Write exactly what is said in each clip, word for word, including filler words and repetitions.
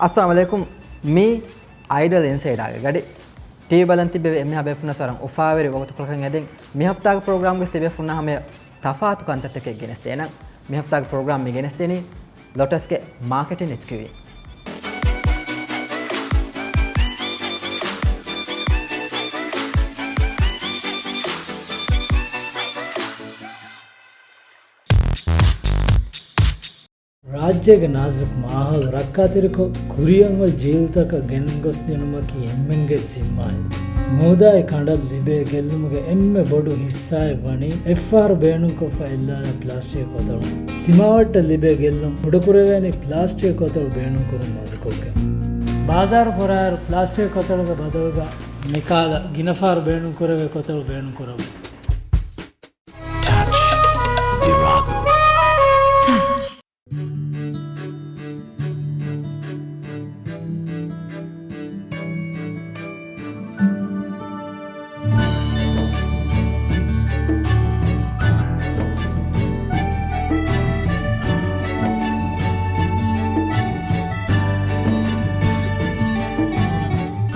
އައްސަލާމު ޢަލައިކުމް. މީ އައިޑަލް އިންސައިޑާގެ ގަޑި. ޓީވީ ބަލަން ތިއްބެވި އެންމެހާ ބޭފުޅުންނަށް ވަރަށް އުފާވެރި ވަގުތުކޮޅަކަށް އެދެން. މި ހަފްތާގެ ޕްރޮގްރާމްގައި ތިބޭފުޅުންނާ ހަމަޔަށް ތަފާތު ކަންތައްތަކެއް ގެނެސްދޭނަން. މި ހަފްތާގެ ޕްރޮގްރާމް މި ގެނެސްދެނީ ލޮޓަސްގެ މާކެޓިން އެޗްކިއުއިން. ރާއްޖޭގެ ނާޒުކު މާހައުލު ރައްކާތެރިކޮށް، ކުރިއަށް އޮތް ޖީލުތަކަށް ގެންގޮސްދިނުމަކީ އެންމެންގެ ޒިންމާއެއް. މޫދާއި ކަނޑަށް ލިބޭ ގެއްލުމުގެ އެންމެ ބޮޑު ހިއްސާއެއް ވަނީ އެއްފަހަރު ބޭނުންކޮށްފަ އެއްލާލާ ޕްލާސްޓިކް ކޮތަޅު. ތިމާވައްޓަށް ލިބޭ ގެއްލުން ކުޑަކުރެވޭނީ ޕްލާސްޓިކް ކޮތަޅު ބޭނުންކުރުން މަދުކޮށްގެން. ބާޒާރު ފުރާއިރު ޕްލާސްޓިކް ކޮތަޅުގެ ބަދަލުގަ މިކާލަ ގިނަފަހަރު ބޭނުންކުރެވޭ ކޮތަޅު ބޭނުންކުރައްވާ. ޓަޗް ދިރާގު.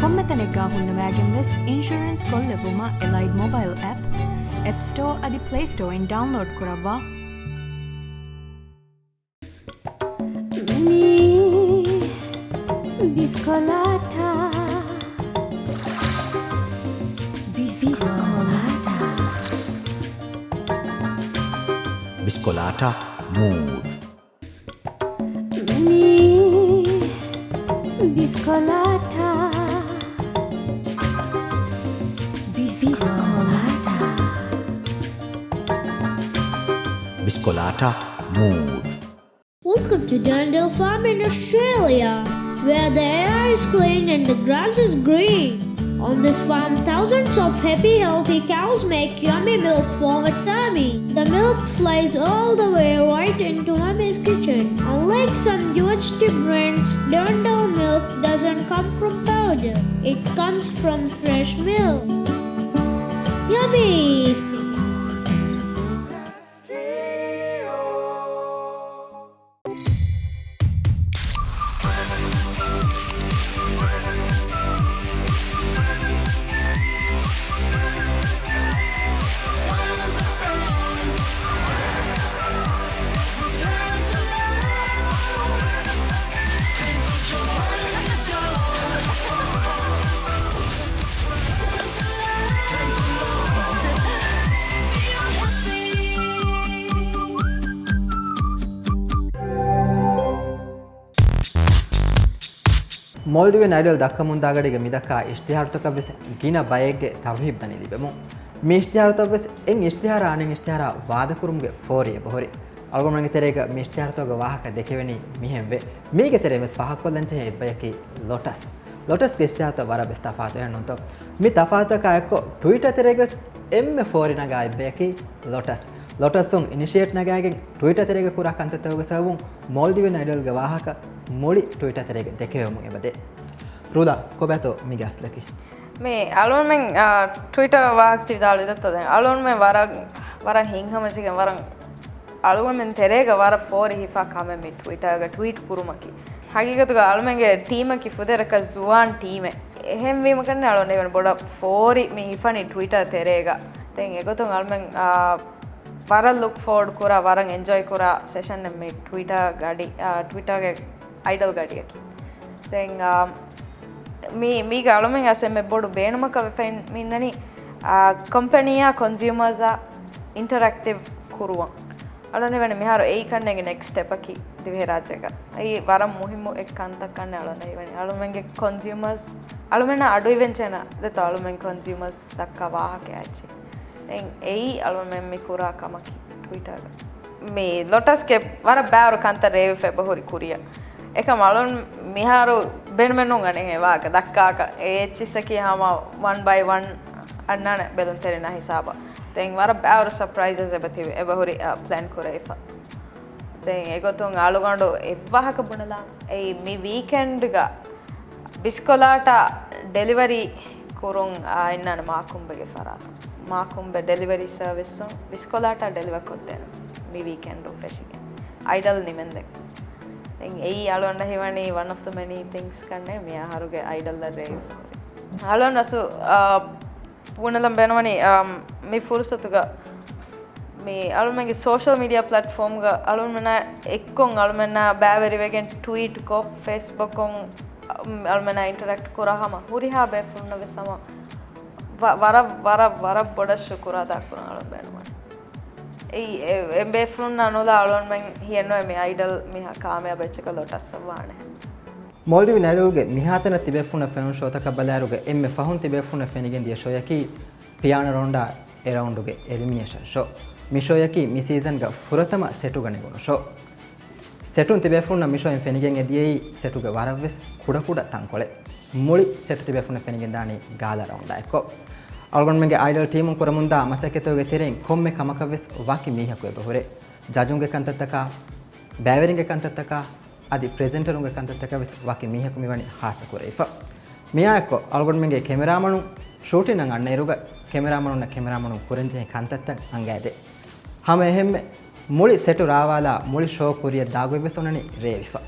ކޮންމެ ތަނެއްގަ ހުންނަވައިގެން ވެސް އިންޝުރެންސް ކޮށްލެއްވުމަށް އެލައިޑް މޮބައިލް އެޕް، އެޕް ސްޓޯ އަދި ޕްލޭ ސްޓޯ އިން ޑައުންލޯޑް ކުރައްވާ. މީ ބިސްކޮލާޓާ. ބިސްކޮލާޓާ. ބިސްކޮލާޓާ މޫޑް. މީ ބިސްކޮލާޓާ. ބިސްކޮލާޓާ. ބިސްކޮލާޓާ މޫޑް. Welcome to Darndale Farm in Australia, where the air is clean and the grass is green. On this farm, thousands of happy, healthy cows make yummy milk for the tummy. The milk flies all the way right into mommy's kitchen. Unlike some U S D brands, Darndale milk doesn't come from powder. It comes from fresh milk. Yummy! މޯލްޑިވިއަން އައިޑަލް ދައްކަމުންދާ ގަޑީގަ މިދައްކާ އިޝްތިހާރުތަކަށްވެސް ގިނަ ބައެއްގެ ތަރުހީބް ދަނީ ލިބެމުން. މި އިޝްތިހާރުތައްވެސް އެއް އިޝްތިހާރާ އަނެއް އިޝްތިހާރާ ވާދަކުރުމުގެ ފޯރި އެބަހުރި. އަޅުގަނޑުމެންގެ ތެރޭގަ މި އިޝްތިހާރުތަކުގެ ވާހަކަ ދެކެވެނީ މިހެންވެ. މީގެ ތެރެއިން ވެސް ފާހަގަކޮށްލަންޖެހޭ އެއްބަޔަކީ ލޮޓަސް. ލޮޓަސްގެ އިޝްތިހާރުތައް ވަރަށް ވެސް ތަފާތު އެހެންނޫންތޯ؟ މި ތަފާތުތަކާ އެއްކޮށް ޓުވިޓާ ތެރޭގަ ވެސް އެންމެ ފޯރި ނަގާ އެއްބަޔަކީ ލޮޓަސް. ލޮޓަސްއުން އިނިޝިއޭޓް ނަގާގެން ޓުވިޓާ ތެރޭގަ ކުރާ ކަންތައްތަކުގެ ސަބަބުން މޯލްޑިވިއަން އައިޑަލްގެ ވާހަކަ މުޅި ޓުވިޓާ ތެރޭގަ ދެކެވެމުން އެބަދޭ. ރޫލާ، ކޮބާތޯ މީގެ އަސްލަކީ؟ މި އަޅުގަނޑުމެން، އާ، ޓްވިޓަރ ވާހަކަ ތި ވިދާޅުވި ދައްތަ ދެން. އަޅުގަނޑުމެން ވަރަށް، ވަރަށް ހިތްހަމަޖެހިގެން ވަރަށް އަޅުގަނޑުމެން ތެރޭގަ ވަރަށް ފޯރި ހިފާ ކަމެއް މި ޓްވިޓަރގަ ޓްވީޓް ކުރުމަކީ. ހަގީގަތުގަ އަޅުމެންގެ ޓީމަކީ ފުދޭވަރަކަށް ޒުވާން ޓީމެއް. އެހެންވީމަކަން އަޅުގަނޑު އެވަނީ ބޮޑަށް ފޯރި މި ހިފަނީ ޓްވިޓަރ ތެރޭގަ. ދެން އެގޮތުން އަޅުމެން، އާ، ވަރަށް ލުކް ފޯވަޑް ކުރާ، ވަރަށް އެންޖޯއި ކުރާ ސެޝަންއެއް މި ޓްވިޓަރ ގަޑި، އާ، ޓްވިޓަރގެ އައިޑަލް ގަޑިއަކީ. ދެން، އާ، މީ، މީގަ އަޅުމެން އަސް އެންމެ ބޮޑު ބޭނުމަކަށް ވެފައި މި އިންނަނީ، އާ، ކަމްޕަނީއާ ކޮންސިއުމަރސްއާ އިންޓަރެކްޓިވް ކުރުވަން. އަޅުގަނޑު ހީވަނީ މިހާރު އެއީ ކަންނޭނގެ ނެކްސްޓް ސްޓެޕަކީ ދިވެހިރާއްޖޭގަ. އެއީ ވަރަށް މުހިއްމު އެއް ކަންތައް ކަންނޭ އަޅުގަނޑަށް ހީވަނީ. އަޅުމެންގެ ކޮންސިއުމަރސް، އަޅުމެންނަށް އަޑުއިވެން ޗެނަ ދެތޯ އަޅުމެން ކޮންސިއުމަރސް ދައްކާ ވާހަކައާ އެއްޗެއް. ދެން އެއީ އަޅުމެން މި ކުރާ ކަމަކީ ޓްވިޓަރގަ. މި ލޮޓަސްގެ ވަރަށް ބާރު ކަންތައް ރޭވިފަ އެބަހުރި ކުރިއަށް. އެކަމް އަޅުން މިހާރު ބޭނުމެއް ނޫން އަނެއް ވާހަކަ ދައްކާކަށް. އެ އެއްޗިއްސަކީ ހަމަ ވަން ބައި ވަން އަންނާނެ ބެލުންތެރިންނާ ހިސާބަށް. ދެން ވަރަށް ބާރު ސަޕްރައިޒަސް އެބަ ތިބި، އެބަހުރި، އަ، ޕްލޭން ކުރެވިފަ. ދެން އެގޮތުން އަޅުގަނޑު އެއްވާހަކަ ބުނެލާނަން. އެއީ މި ވީކެންޑްގަ ބިސްކޮލާޓާ ޑެލިވަރީ ކުރުން، އާ، އިންނާނެ މާކުނބެގެ ފަރާތުން. މާކުނބެ ޑެލިވަރީ ސަރވިސްއުން ބިސްކޮލާޓާ ޑެލިވަރ ކޮށްދޭނެ މި ވީކެންޑުން ފެށިގެން. އައިޑަލް ނިމެންދެން. ދެން އެއީ އަޅުގަނޑަށް ހީވަނީ one of the many things ކަންނޭ މި އަހަރުގެ އައިޑަލްއަށް ރޭވިފަ ހުރި. އަޅުގަނޑު ރަސޫ، އާ، ބުނެލަން ބޭނުންވަނީ، އާ، މި ފުރުސަތުގަ މި އަޅުމެންގެ ސޯޝަލް މީޑިއާ ޕްލެޓްފޯމްގަ އަޅުމެންނާ އެއްކޮށް އަޅުމެންނާ ބައިވެރިވެގެން ޓްވީޓްކޮށް، ފޭސްބުކުން އަޅުމެންނާ އިންޓަރެކްޓް ކުރާ ހަމަ ހުރިހާ ބޭފުޅުންނަށް ވެސް ހަމަ ވަ-، ވަރަށް، ވަރަށް، ވަރަށް ބޮޑަށް ޝުކުރު އަދާ ކުރަން އަޅުން ބޭނުންވަނީ. އެއީ އެ، އެ ބޭފުޅުންނާ ނުލާ އަޅުންމެން ހިޔެއްނުވޭ މި އައިޑަލް މިހާ ކާމިޔާބު އެއްޗަކަށް ލޮޓަސް ވާނެ. މޯލްޑިވި އައިޑަލްގެ މިހާތަނަށް ތިބޭފުޅުންނަށް ފެނުނު ޝޯތަކަށް ބަލާއިރުގަ އެންމެ ފަހުން ތިބޭފުޅުންނަށް ފެނިގެން ދިޔަ ޝޯއަކީ ޕިޔާނަ ރައުންޑާ އެ ރައުންޑުގެ އެލިމިނޭޝަން ޝޯ. މި ޝޯއަކީ މި ސީޒަންގަ ފުރަތަމަ ސެޓުގަ ނެގުނު ޝޯ. ސެޓުން ތިބޭފުޅުންނަށް މި ޝޯއިން ފެނިގެން އެދިޔައީ ސެޓުގެ ވަރަށްވެސް ކުޑަކުޑަ ތަންކޮޅެއް. މުޅި ސެޓު ތިބޭފުޅުންނަށް ފެނިގެންދާނީ ގާލާ ރައުންޑާ އެއްކޮށް. އަޅުގަނޑުމެންގެ އައިޑަލް ޓީމުން ކުރަމުންދާ މަސައްކަތުގެ ތެރެއިން ކޮންމެ ކަމަކަށްވެސް ވަކި މީހަކު އެބަހުރޭ. ޖަޖުންގެ ކަންތައްތަކާ، ބައިވެރިންގެ ކަންތައްތަކާ، އަދި ޕްރެޒެންޓަރުންގެ ކަންތައްތަކަށް ވެސް ވަކި މީހަކު މިވަނީ ހާއްސަ ކުރެވިފަ. މިއާއެއްކޮށް، އަޅުގަނޑުމެންގެ ކެމެރާމަނުން ޝޫޓިންއަށް އަންނައިރުގަ، ކެމެރާމަނުންނަށް ކެމެރާމަނުން ކުރަންޖެހޭ ކަންތައްތައް އަނގައިދޭ. ހަމަ އެހެންމެ، މުޅި ސެޓު ރާވާލާ، މުޅި ޝޯ ކުރިއަށް ދާގޮތްވެސް އޮންނަނީ ރޭވިފަ.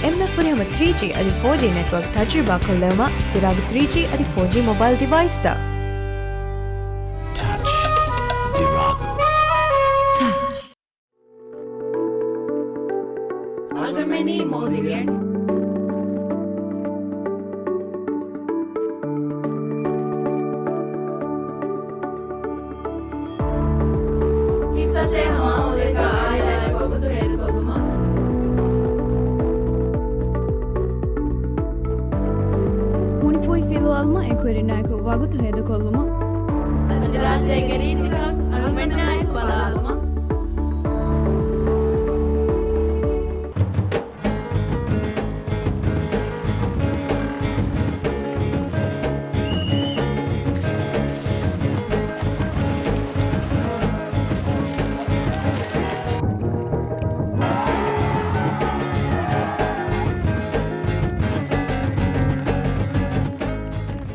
އެންމެ ފުރިހަމަ ތްރީ ޖީ އަދި ފޯ ޖީ ނެޓްވޯކް ތަޖުރިބާ ކޮށްލެވުމަށް ދިރާގު ތްރީ ޖީ އަދި ފޯ ޖީ މޮބައިލް ޑިވައިސްތައް. ޓަޗް ދިރާގު. އަޅުގަނޑުމެންނީ މޯލްޑިވިއަން. ހިތްފަސޭހަ މާހައުލެއްގަ އާއިލާއެއް ވަގުތު ހޭދަކޮށްލުމަށް. ހުނިފޮތް ފިލުވާލުމަށް އެކުވެރިންނާއެކު ވަގުތު ހޭދަކޮށްލުމަށް. އަދި ރާއްޖޭގެ ރީތިކަން އަޅުގަނޑާއެކު ބަލާލުމަށް.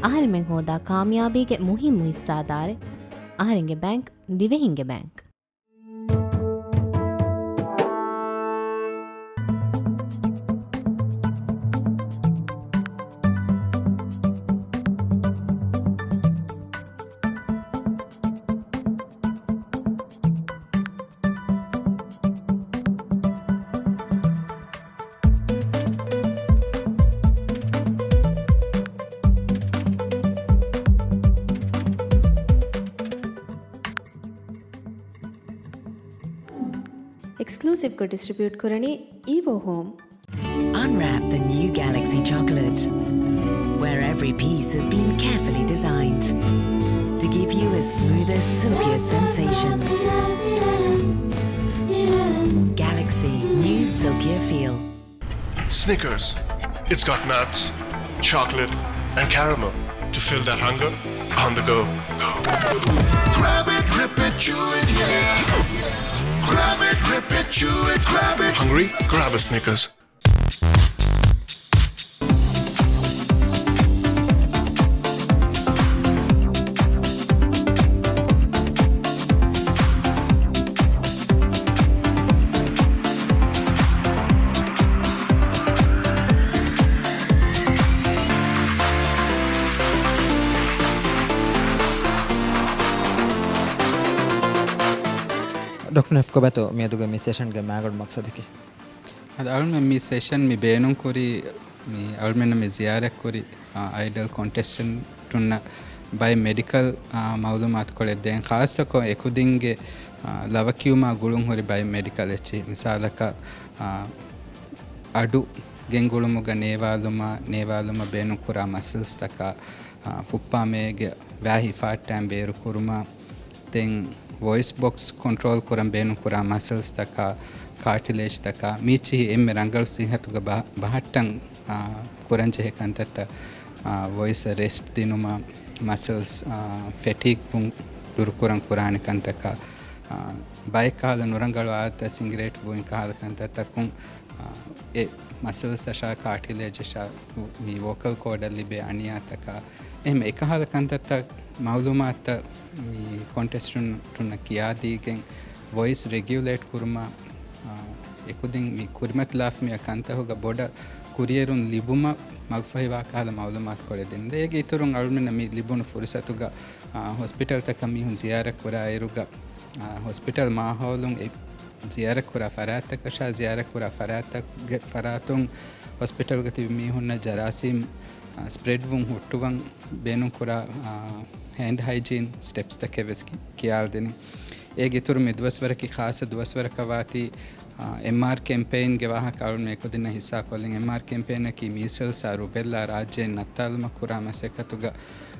އަހަރެމެން ހޯދާ ކާމިޔާބީގެ މުހިއްމު ހިއްސާދާރެއް. އަހަރެންގެ ބޭންކް، ދިވެހިންގެ ބޭންކް. އެކްސްކްލޫސިވްކޮށް ޑިސްޓްރިބިއުޓް ކުރަނީ އީވޯ ހޯމް. Unwrap the new Galaxy chocolate, where every piece has been carefully designed to give you a smoother, silkier sensation. Galaxy, new silkier feel. Snickers. It's got nuts, chocolate, and caramel to fill that hunger on the go. Grab it, rip it, chew it, yeah. Grab it, rip it, chew it, grab it. Hungry? Grab a Snickers. ޑޮކްޓަރ ނައިފް، ކޮބާތޯ މިއަދުގެ މި ސެޝަންގެ މާގަނޑު މަޤްޞަދަކީ؟ އަދި އަޅުމެން މި ސެޝަން މި ބޭނުންކުރީ، މި އަޅުމެންނަށް މި ޒިޔާރަތްކުރި، އާ، އައިޑަލް ކޮންޓެސްޓެންޓުންނަށް ބައެއް މެޑިކަލް، އާ، މައުލޫމާތުކޮޅެއް ދޭން. ޚާއްޞަކޮށް އެކުދިންގެ، އާ، ލަވަކިޔުމާ ގުޅުންހުރި ބައެއް މެޑިކަލް އެއްޗިހި. މިސާލަކަށް، އާ، އަޑު ގެންގުޅުމުގަ ނޭވާލުމާ، ނޭވާލުމަށް ބޭނުންކުރާ މަސަލްސްތަކާ، އާ، ފުއްޕާމޭގެ ވާހި ފާއްޓާން ބޭރުކުރުމާ، ދެން ވޮއިސް ބޮކްސް ކޮންޓްރޯލް ކުރަން ބޭނުންކުރާ މަސަލްސްތަކާ، ކާޓިލޭޖްތަކާ، މީޗިހި އެންމެ ރަނގަޅު ސިއްހަތުގަ ބަ-، ބަހައްޓަން، އާ، ކުރަންޖެހޭ ކަންތައްތައް، އާ، ވޮއިސް ރެސްޓް ދިނުމާ، މަސަލްސް، އާ، ފެޓީގް ވުން ދުރުކުރަން ކުރާނެ ކަންތަކާ، އާ، ބައެއް ކަހަލަ ނުރަނގަޅު އާދަތް، ސިނގިރޭޓް ބުއިން ކަހަލަ ކަންތައްތަކުން، އާ، އެ މަސަލްސްއަށާ ކާޓިލޭޖަށާ މި ވޯކަލް ކޯޑަށް ލިބޭ އަނިޔާތަކާ، އެހެން އެކަހަލަ ކަންތައްތައް މައުލޫމާތަށް މި ކޮންޓެސްޓެންޓުންނަށް ކިޔާދީގެން، ވޮއިސް ރެގިއުލޭޓް ކުރުމާ، އާ، އެކުދިން މި ކުރިމަތިލާފަ މި ކަންތަކުގަ ބޮޑަށް ކުރިއެރުން ލިބުމަށް މަގުފަހިވާ ކަހަލަ މައުލޫމާތުކޮޅެއް ދިނުން. އޭގެ އިތުރުން އަޅުމެންނަށް މި ލިބުނު ފުރުސަތުގަ، އާ، ހޮސްޕިޓަލްތަކަށް މީހުން ޒިޔާރަތް ކުރާ އިރުގަ، އާ، ހޮސްޕިޓަލް މާހައުލުން އެ ޒިޔާރަތްކުރާ ފަރާތްތަކަށާ، ޒިޔާރަތްކުރާ ފަރާތްތަކުގެ ފަރާތުން ހޮސްޕިޓަލްގަ ތިބި މީހުންނަށް ޖަރާސީމް، އާ، ސްޕްރެޑްވުން ހުއްޓުވަން ބޭނުންކުރާ، އާ، ހޭންޑް ހައިޖީން ސްޓެޕްސްތަކެއް ވެސް ކި-، ކިޔާލަދިނީ. އޭގެ އިތުރު މި ދުވަސްވަރަކީ ޚާއްޞަ ދުވަސްވަރަކަށް ވާތީ، އާ، އެމްއާރް ކެމްޕެއިންގެ ވާހަކަ އަޅުން އެކުދިންނަށް ހިއްސާކޮށްލިން. އެމްއާރް ކެމްޕެއިނަކީ މީސަލްސްއާ ރުބެއްލާ ރާއްޖޭން ނައްތާލުމަށް ކުރާ މަސައްކަތުގަ،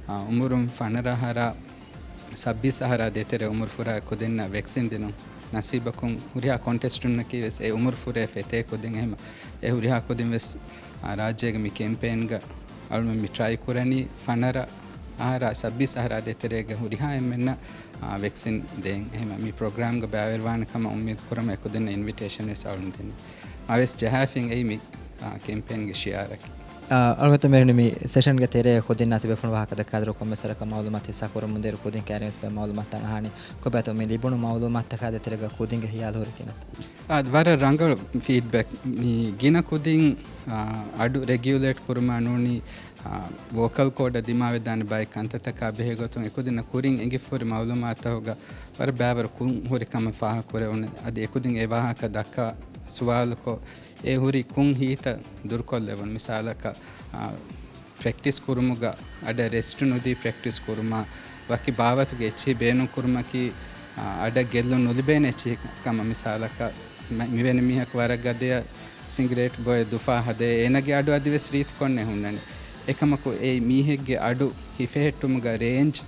އާ، އުމުރުން ފަނަރަ އަހަރާ ސައްބީސް އަހަރާ ދޭތެރޭ އުމުރުފުރާ ކުދިންނަށް ވެކްސިން ދިނުން ނަސީބަކުން ހުރިހާ ކޮންޓެސްޓުންނަކީ ވެސް އެ އުމުރުފުރޭ ފެތޭ ކުދިން. އެހެމަ އެ ހުރިހާ ކުދިން ވެސް، އާ، ރާއްޖޭގެ މި ކެމްޕޭންގަ އަޅުމެން މި ޓްރައި ކުރަނީ ފަނަރަ އަހަރާ ސައްބީސް އަހަރާ ދޭތެރޭގަ ހުރިހާ އެންމެންނަށް، އާ، ވެކްސިން ދޭން. އެހެމަ މި ޕްރޮގްރާމްގަ ބައިވެރިވާނެ ކަމަށް އުއްމީދު ކުރަމު އެކުދިންނަށް އިންވިޓޭޝަން ވެސް އަޅުން ދިނީ. އާ ވެސް ޖަހާފިން އެއީ މި، އާ، ކެމްޕޭންގެ ޝިއާރަކީ. އާ، އަޅުގަނޑު މި ސެޝަންގެ ތެރޭ ޚުދިންނާ ތިބޭފުޅުން ވާހަކަ ދައްކާ ދުރު ކޮންމެސް ވަރަކަށް މައުލޫމާތު ހިއްސާ ކުރަމުން ދޭއިރު ކުދިން ކައިރިން ވެސް ބައެއް މައުލޫމާތުތައް އަހާނީ. ކޮބާތޯ މި ލިބުނު މައުލޫމާތުތަކާ ދޭތެރޭގަ ކުދިންގެ ހިޔާލު ހުރީ ކިހިނެއްތޯ؟ އާ، ވަރަށް ރަނގަޅު ފީޑްބެކް. މި ގިނަ ކުދިން، އާ، އަޑު ރެގިއުލޭޓް ކުރުމާ ނޫނީ، އާ، ވޯކަލް ކޯޑަށް ދިމާވެދާނެ ބައެއް ކަންތައްތަކާ ބެހޭ ގޮތުން އެކުދިންނަށް ކުރިން އެނގިފަހުރި މައުލޫމާތުތަކުގަ ވަރަށް ބައިވަރު ކުށް ހުރި ކަމަށް ފާހަގަކުރެވުނު. އަދި އެކުދިން އެ ވާހަކަ ދައްކާ ސުވާލުކޮށް، އެ ހުރި ކުށް ހިތްތައް ދުރުކޮށްލެވުނު. މިސާލަކަށް، އާ، ޕްރެކްޓިސް ކުރުމުގަ އަޑަށް ރެސްޓް ނުދީ ޕްރެކްޓިސް ކުރުމާ، ވަކި ބާވަތުގެ އެއްޗިހި ބޭނުން ކުރުމަކީ، އާ، އަޑަށް ގެއްލުން ނުލިބޭނެ އެއްޗިހި ކަމަށް. މިސާލަކަށް، މަ-، މިވެނި މީހަކު ވަރަށް ގަދަޔަށް ސިނގިރޭޓް ބޮއެ ދުފާ ހަދޭ، އޭނަގެ އަޑު އަދިވެސް ރީތިކޮށްނެ ހުންނަނީ. އެކަމަކު އެ މީހެއްގެ އަޑު ހިފެހެއްޓުމުގަ ރޭންޖް،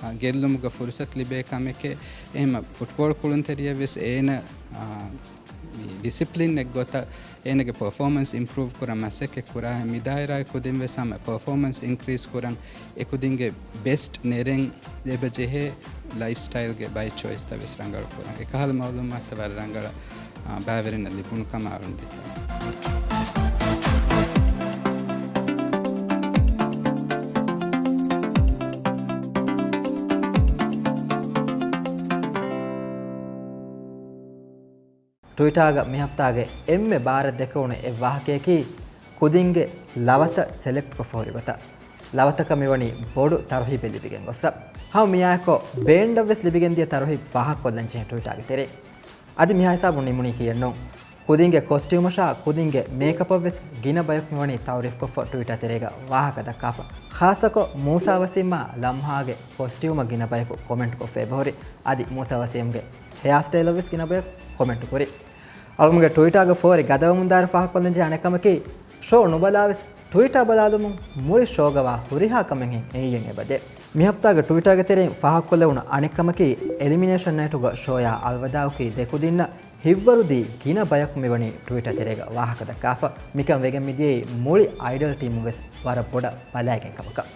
އާ، ގެއްލުމުގަ ފުރުސަތު ލިބޭ ކަމެކޭ. އެހެމަ ފުޓްބޯޅަ ކުޅުންތެރިޔަށް ވެސް އޭނަ، އާ، މި ޑިސިޕްލިންއެއް ގޮތަށް އޭނަގެ ޕަރފޯމަންސް އިމްޕްރޫވް ކުރަން މަސައްކަތް ކުރާހެން މި ދާއިރާއެއް ކުދިން ވެސް ހަމަ ޕަރފޯމަންސް އިންކްރީޒް ކުރަން އެކުދިންގެ ބެސްޓް ނެރެން ލިބަޖެހޭ ލައިފް ސްޓައިލްގެ ބައެއް ޗޮއިސްތައް ވެސް ރަނގަޅު ކުރަން. އެކަހަލަ މައުލޫމާތުތައް ވަރަށް ރަނގަޅަށް، އާ، ބައިވެރިންނަށް ލިބުނު ކަމަށް އަޅުން ދެކެން. ޓުވިޓާގަ މި ހަފްތާގެ އެންމެ ބާރަށް ދެކެވުނު އެއް ވާހަކަޔަކީ، ކުދިންގެ ލަވަތައް ސެލެކްޓްކޮށްފަ ހުރި ގޮތަށް. ލަވަތަކަށް މިވަނީ ބޮޑު ތަރުހީބެއް ލިބިގެން ގޮއްސަ. ހަމަ މިއާއެކު ބޭންޑަށް ވެސް ލިބިގެން ދިޔަ ތަރުހީބް ފާހަގަކޮށްލަން ޖެހޭ ޓުވިޓާގެ ތެރެއިން. އަދި މިހާ ހިސާބުން ނިމުނީކީއެއްނު. ކުދިންގެ ކޮސްޓިއުމަށާ ކުދިންގެ މޭކަޕަށް ވެސް ގިނަ ބަޔަކު މިވަނީ ތައުރީފްކޮށްފަ ޓުވިޓާ ތެރޭގަ ވާހަކަ ދައްކާފަ. ޚާއްޞަކޮށް މޫސާ ވަސީމާ ލަމްހާގެ ކޮސްޓިއުމަށް ގިނަ ބަޔަކު ކޮމެންޓްކޮށްފަ އެބަހުރި. އަދި މޫސާ ވަސީމްގެ ހެއާ ސްޓައިލަށް ވެސް ގިނަ ބަޔަކު ކޮމެންޓު ކުރި. އަޅުމުގެ ޓުވިޓާގެ ފޯރި ގަދަވަމުންދާއިރު ފާހަގަކޮށްލަންޖެހޭ އަނެއްކަމަކީ، ޝޯ ނުބަލާވެސް ޓުވިޓާ ބަލާލުމުން މުޅި ޝޯގަވާ ހުރިހާ ކަމެއްހެން އެއިއެން އެބަދޭ. މިހަފްތާގެ ޓުވިޓާގެ ތެރެއިން ފާހަގަކޮށްލެވުނު އަނެއްކަމަކީ، އެލިމިނޭޝަން ނައިޓުގަ ޝޯޔާ އަލްވަދާއަކީ ދެކުދިންނަށް ހިތްވަރުދީ ގިނަ ބަޔަކު މިވަނީ ޓުވިޓާ ތެރޭގަ ވާހަކަ ދައްކާފަ. މިކަން ވެގެން މިދިޔައީ މުޅި އައިޑަލް ޓީމުން ވެސް ވަރަށް ބޮޑަށް ބަލައިގެން ކަމަކަށް.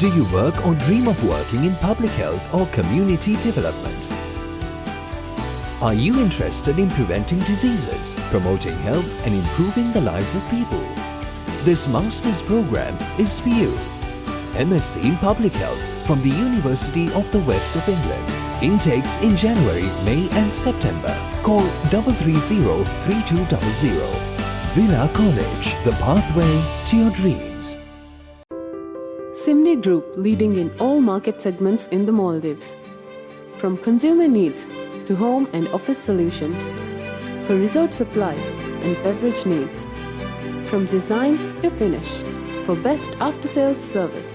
Do you work or dream of working in public health or community development? Are you interested in preventing diseases, promoting health, and improving the lives of people? This master's program is for you. M S c in Public Health from the University of the West of England. Intakes in January, May, and September. Call double three zero three two double zero. Villa College, the pathway to your dreams. Simdi Group, leading in all market segments in the Maldives. From consumer needs to home and office solutions, for resort supplies and beverage needs, from design to finish, for best after-sales service,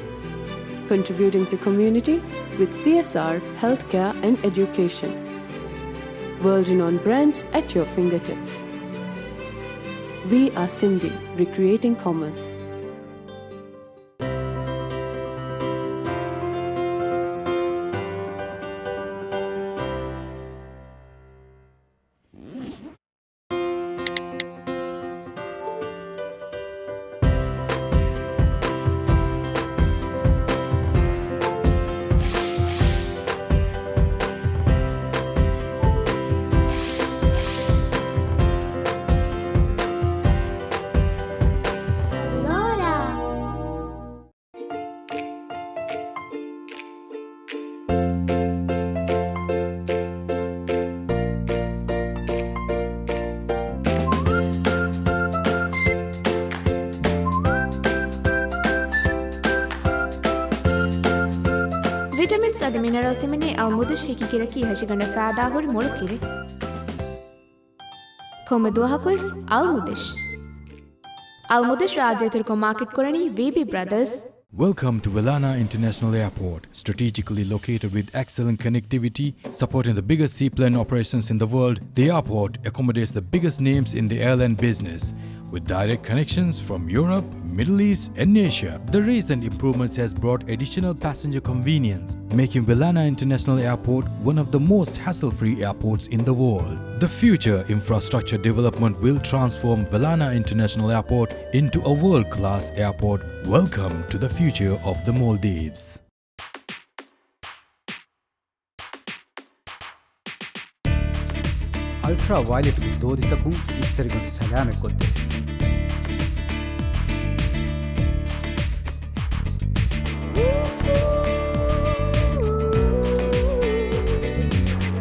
contributing to community with C S R, healthcare and education. World-renowned brands at your fingertips. We are Simdi, recreating commerce. ވިޓަމިންސް އަދި މިނަރަލްސް ހިމެނޭ އަލްމުދަށް ހިކި ކިރަކީ ހަށިގަނޑަށް ފައިދާހުރި މޮޅު ކިރެއް. ކޮންމެ ދުވަހަކުވެސް އަލްމުދަށް. އަލްމުދަށް ރާއްޖެ އިތުރުކޮށް މާކެޓް ކުރަނީ ވީބީ ބްރަދަރސް. Welcome to Welana International Airport. Strategically located with excellent connectivity, supporting the biggest seaplane operations in the world, the airport accommodates the biggest names in the airline business, with direct connections from Europe, Middle East, and Asia. The recent improvements has brought additional passenger convenience, making Welana International Airport one of the most hassle-free airports in the world. The future infrastructure development will transform Welana International Airport into a world-class airport. Welcome to the future of the Maldives. އަލްޓްރާ ވައިލެޓްގެ ދޯދިތަކުން އިސްތަށިގަނޑު ސަލާމަތްކޮށްދޭ.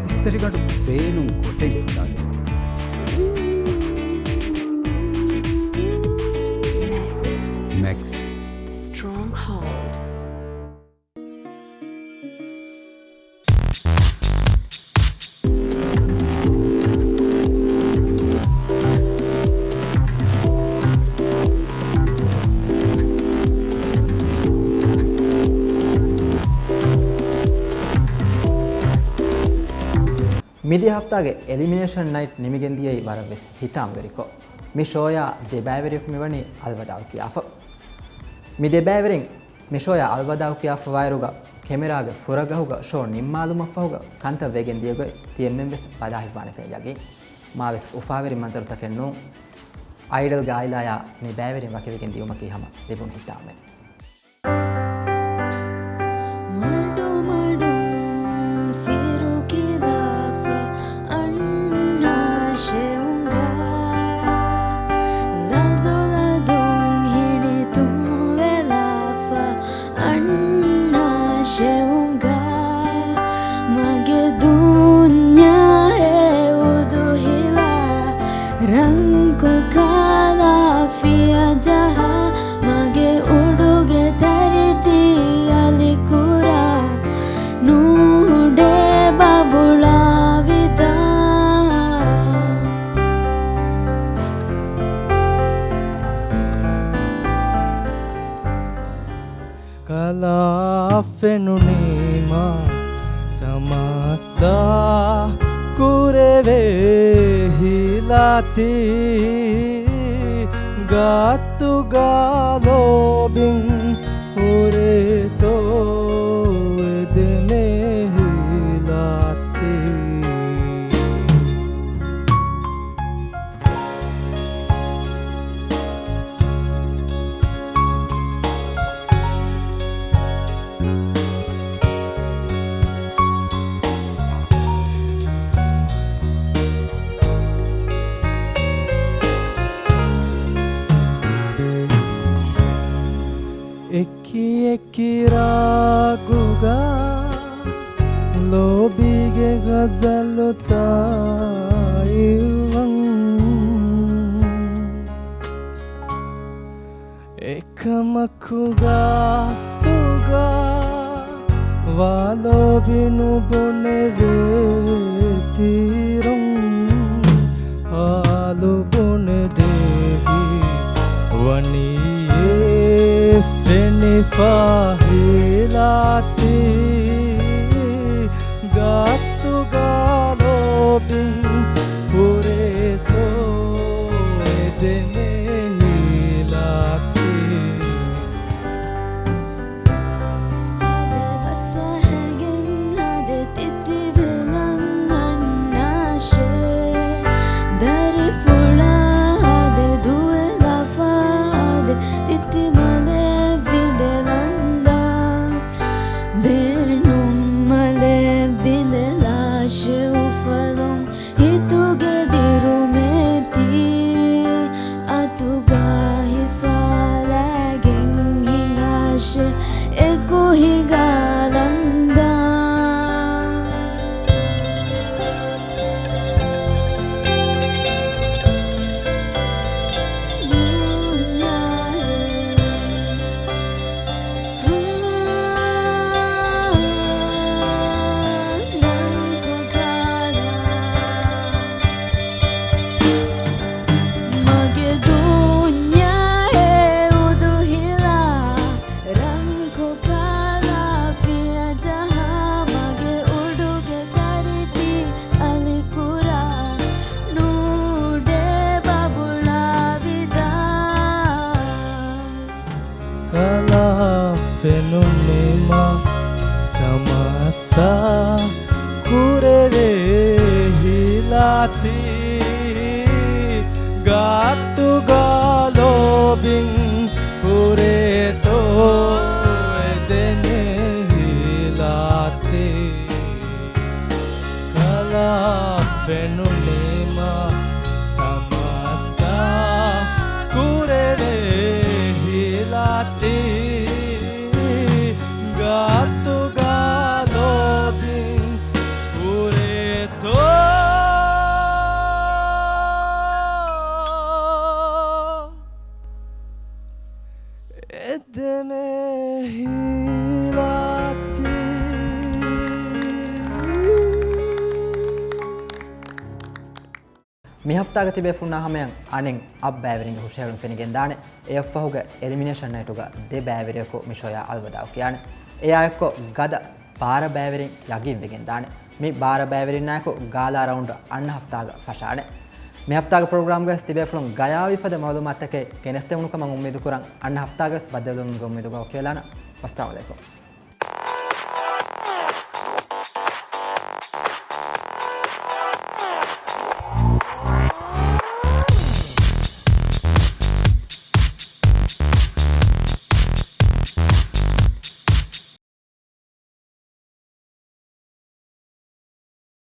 އިސްތަށިގަނޑު ބޭނުން ގޮތެއް ހަދާދޭ. މެކްސް. މެކްސް. ސްޓްރޮންގްހޯލްޑް. މިދިޔަ ހަފްތާގެ އެލިމިނޭޝަން ނައިޓް ނިމިގެންދިޔައީ ވަރަށްވެސް ހިތާމަވެރިކޮށް. މި ޝޯޔާ ދެބައިވެރިޔަކު މިވަނީ އަލްވަދާޢު ކިޔާފަ. މި ދެބައިވެރިން މި ޝޯޔާ އަލްވަދާޢު ކިޔާފަވާއިރުގަ، ކެމެރާގެ ފުރަގަހުގަ ޝޯ ނިންމާލުމަށްފަހުގަ ކަންތައް ވެގެން ދިޔަގޮތް ތިއެންމެން ވެސް ބަލާ ހިތްވާނެކަން ޔަގީން. މާވެސް އުފާވެރި މަންޒަރުތަކެއް ނޫން. އައިޑަލްގެ އާއިލާޔާ މި ބައިވެރިން ވަކިވެގެން ދިޔުމަކީ ހަމަ ލިބުނު ހިތާމައެއް. މަޑުމަޑުން ފިރުކިލާފަ އަންނާށެ އުނގާ، ލަދުލަދުން ހިނިތުންވެލާފަ އަންނާށެ އުނގާ، މަގެ ދުންޏާއެއް އުދުހިލާ، ރަންކޮ ކާލާ ފިޔަ ޖަހާ، މަގެ އުޑުގެ ތަރިތި އަލިކުރާ، ނޫޑޭ ބަބުޅާވިތާ. ކަލާ ފެނުނީމާ ސަމާސާ ކުރެވޭ ހިލާތީ، ގާތުގާ ލޯބިން ހުރޭތޯ އެދެނޭ ހިލާތީ. އެކި އެކި ރާގުގަ ލޯބީގެ ޣަޒަލުތައް އިއްވަން. އެކަމަކު ގާތު ވާލޯބި ނުބުނެވޭ ތީރުން ހާލު ބުނެދޭހި ވަނީ އެ ފެނިފަ ހީލާތީ ގާތުގާ ލޯބިން ހުރޭތޯ އެދެނޭ ހީލާތީ. އަދެ ބަސް އަހަގެން އަދެ ތިތި ވިލަން އަންނާށޭ. ދަރިފުޅާ އަދެ ދުވެލަފާ އަދެ ތިތި މަލެއް ބިނދެލަންދާ. ބޭނުން މަލެއް ބިނދެލާށޭ އުފަލުން. ހިތުގެ ދިރުމެއް ތީ އަތުގަ ހިފާލައިގެން ހިނގާށޭ އެކު ހިނގާލަންދާ. ދުނިޔާއޭ. މަގެ ދުނިޔާއޭ އުދުހިލާ، ރަންކޮ ކާލާ ފިޔަޖަހާ، މަގެ އުޑުގެ ތަރިތި އަލިކުރާ، ނޫޑޭ ބަބުޅާވިދާ. ކަލާ ފެނުނީމަ ސަމާސާ ކުރެވޭ ހީލާތީ. ގާތުގާ ލޯބިން ހުރޭތޯ އެދެނޭ ހީލާތީ. ކަލާ ފެނުނީމަ ސަމާސާ ކުރެވޭ ހީލާތީ. ގާތުގާ ލޯބިން ހުރޭތޯ އެދެނޭ ހީލާތީ. މި ހަފްތާގަ ތިބޭފުޅުންނާ ހަމަޔަށް އަނެއް އަށް ބައިވެރިންގެ ހުށަހެޅުން ފެނިގެންދާނެ. އެއަށްފަހުގެ އެލިމިނޭޝަން ނައިޓުގަ ދެ ބައިވެރިޔަކު މި ޝޯޔާ އަލްވަދާޢު ކިޔާނެ. އެއާއެއްކޮށް ގަދަ ބާރަ ބައިވެރިން ޔަގީންވެގެންދާނެ. މި ބާރަ ބައިވެރިންނާއެކު ގާލާ ރައުންޑް އަންނަ ހަފްތާގަ ފަށާނެ. މި ހަފްތާގެ ޕްރޮގްރާމްގައި ތިބޭފުޅުން ގަޔާވީ ފަދަ މައުލޫމާތުތަކެއް ގެނެސްދެވުނު ކަމަށް އުއްމީދުކުރަން. އަންނަ ހަފްތާގަވެސް ބައްދަލުވުމުގެ އުއްމީދުގަ އޮކިވެލާނަން. ވައްސަލާމް ޢަލައިކުމް.